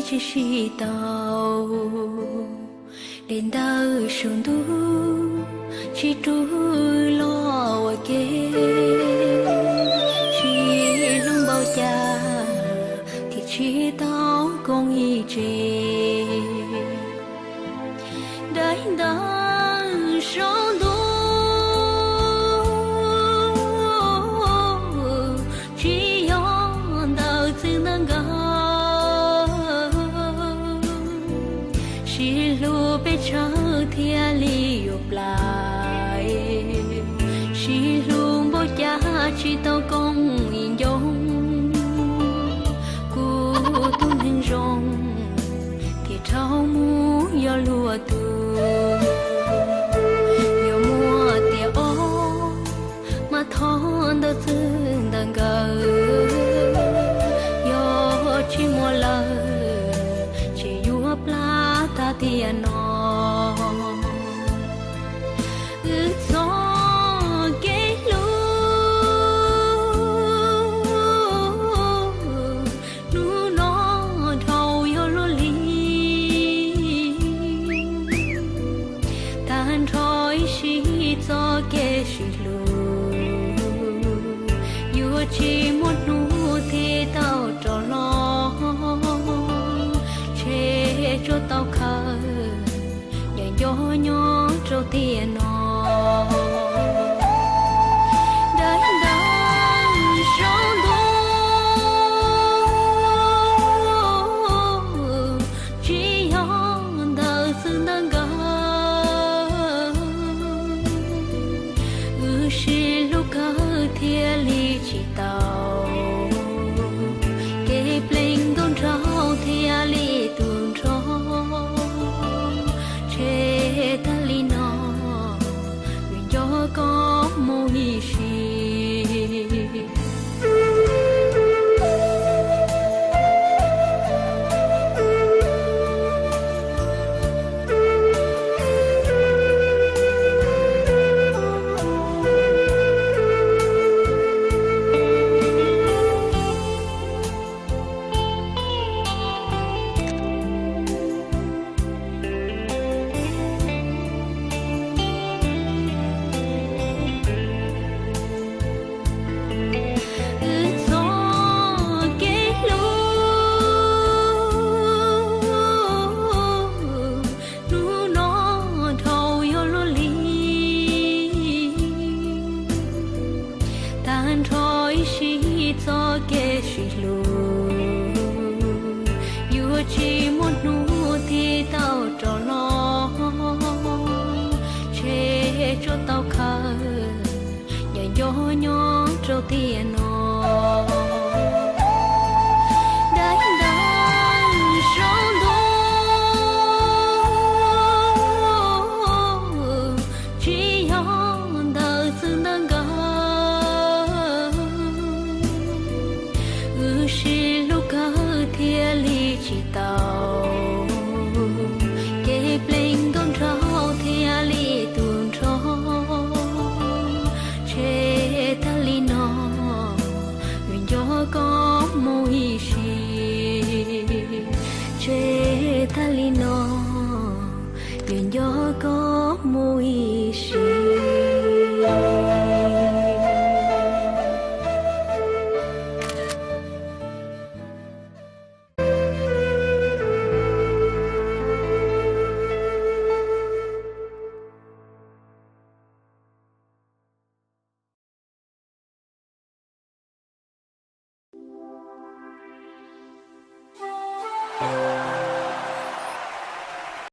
tsis sib tau. Daim ntawv saum ntuj tsis rub los ua ke, sib hlub npaum cas thiaj tsis tau koom ib tse. Daim ntawv saum ntuj tsis yog ntawv txwv ntawv nkauj, sib hlub peb tsawg thiaj li yuav plais, sib hlub npaum cas tsis tau koom ib ncoo. Kuv tus neeg zoo thiaj rau mus yog luag tus, yog muaj tias ob mas thov ntawv txwv ntawv nkauj, yog tsis muaj lawm ces yuav plab tag tiam no. Wb txoj kev hlub hnub no dhau yog luaj li, tag nrho ib sim txoj kev sib hlub yuav tsis muaj hnub thiaj tau rov los, tshem tsuag tau khawb, nco nco nyob rau tiam no. Daim ntawv saum ntuj tsis yog ntawv txwv ntawv nkauj, wb sib hlub kawg thiaj li tsis tau, kev pleev nkauj nraug thiaj li tu nrho, tshem tag li no, vim nco koj mus ib sim. Wb txoj kev hlub hnub no dhau yog luaj li, tag nrho ib sim txoj kev sib hlub yuav tsis muaj hnub thiaj tau rov los, tshem tsuag tau khawb, nco nco nyob rau tiam no. Daim ntawv saum ntuj tsis yog ntawv txwv ntawv nkauj, wb sib hlub kawg thiaj li tsis tau, kev pleev nkauj nraug thiaj li tu nrho, tshem tag li no, vim nco koj mus ib sim, tshem tag li no, vim nco koj mus ib sim.